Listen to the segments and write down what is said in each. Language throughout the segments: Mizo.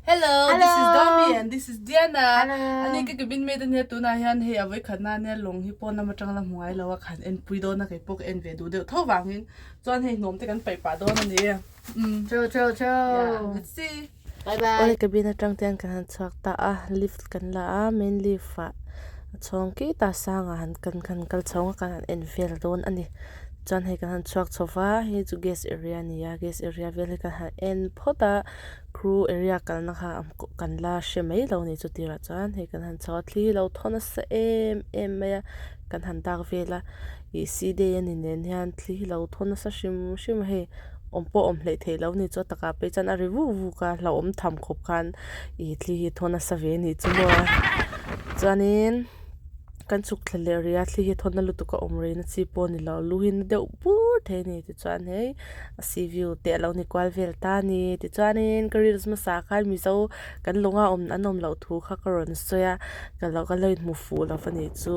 Hello, this is Domi and this is Diana. Hello. Ani ka cabin mate ania tunah hian hei a vawikhatna ania lawng hi pawn lam atang la hmu ngai lo a khan en pui dawn a kei pawh ka en ve duh deuh tho vangin chuan hei hnawm te kan paih pah dawn a ni. Um. Cho cho cho. Yeah, let's see. Bye bye. Awle cabin atang te hian kan han chhuak ta a lift kan la a main lift ah a chhawng ki ta sangah han kan han kal chho a kan han en vel dawn a ni. Chuan hei kan han chhuak chho va hei chu guest area a ni a guest area vel hi kan han en phawt a. Crew area kalna kha kan la hre mai lo a ni chu tirah chuan hei kan han chho a thli lo thaw nasa em em mai a kan han dak vel a ih sea day a ni nen hian thli hi lo thaw nasa hrim hrim a hei awm pawh awm hleih theih loh a ni chu a takah phei chuan a ri vuk vuk a hlauhawm tham khawp khan ih thli hi thaw nasa ve a nih chu maw chuanin. Kan chhuk thla leh rih a thli hi thawn na lutuk a awm rei na chi pawh a ni lo lu hi na deuh bur thei a ni tichuan hei a sea view te a lo ni kual vel ta a ni tichuanin ka reels hmasa ah khan mizo kan lawng a awm an awm loh thu kha ka rawn sawi a ka lo ka lo inhmu fuh lo a nih chu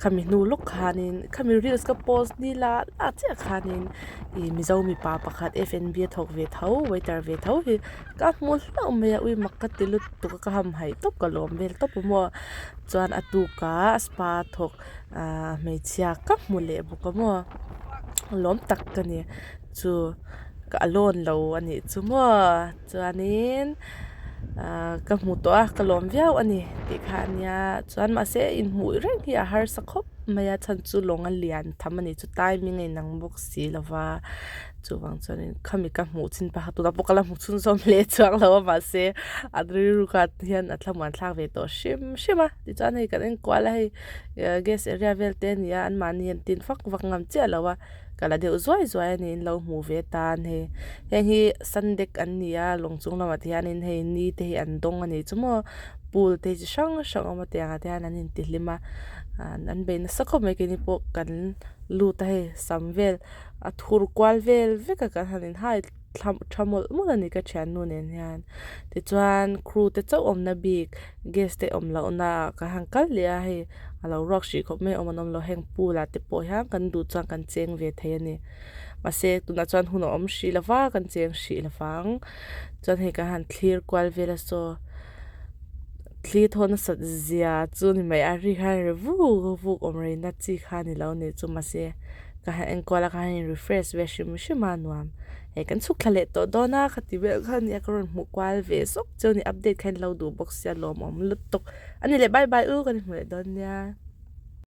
khami hnu lawk khanin khami reels ka post ni lah lah chiah khanin ih mizo mipa pakhat F and B a thawk ve tho waiter ve tho hi ka hmu hlauh mai a ui mak ka ti lutuk a ka hamhaih tawp ka lawm vel tawp a maw. Chuan a tukah spa thawk ahh hmeichhia ka hmu leh bawk a maw lawm tak ka ni chu ka lawn lo a nih chu maw chuanin ahh ka hmu tawh a ka lawm viau a ni tih kha a nia chuan mahse inhmuh reng hi a harsa khawp mai a chhan chu lawng a lian tham a ni chu timing a inang bawk si lo va. Chuvang chuanin khami ka hmuh chin pah kha tunah pawh ka la hmu chhunzawm hle chuang lo a mahse an rilru kha hian a thlamuan thlak ve tawh hrim hrim a tichuan hei kan enkual a hei guest area vel te a ni a anmahni an tin vak vak ngam chiah lo a ka la deuh zuai zuai a ni in lo hmuh ve tan hei heng hi sandek an ni a lawng chung lamah te hianin hei ni te hi an dawng a ni chu maw pool te hi chi hrang hrang a awm a tiangah te hian an intihlim a an bei nasa khawp mai keini pawh kan lut a hei sam vel. A thur kual vel vek a kan han in hai thla tha mawlh mawlh a ni ka thiannu nen hian tichuan crew te chauh awmna bik guest te awm lohna ah kan han kal leh a hei a lo ruak hrih khawp mai awm an awm lo heng pool ah te pawh hian kan duh chuan kan cheng ve thei a ni mahse tunah chuan hun a awm hrih lo va kan cheng hrih lo vang chuan hei kan han thlir kual vel a saw thli thaw nasat zia chu ni mai a ri khan ri vuk vuk awm rei na chi kha a ni lo a ni chu mahse. Ka han enkual a ka han in refresh ve hrim hrim a nuam hei kan chhuk thla leh tawh dawn a khati vel kha ania ka rawn hmuh kual ve zawk chu a ni update kha in lo duh bawk sia lawmawm lutuk a ni le bye bye u kan inhmu leh dawn nia.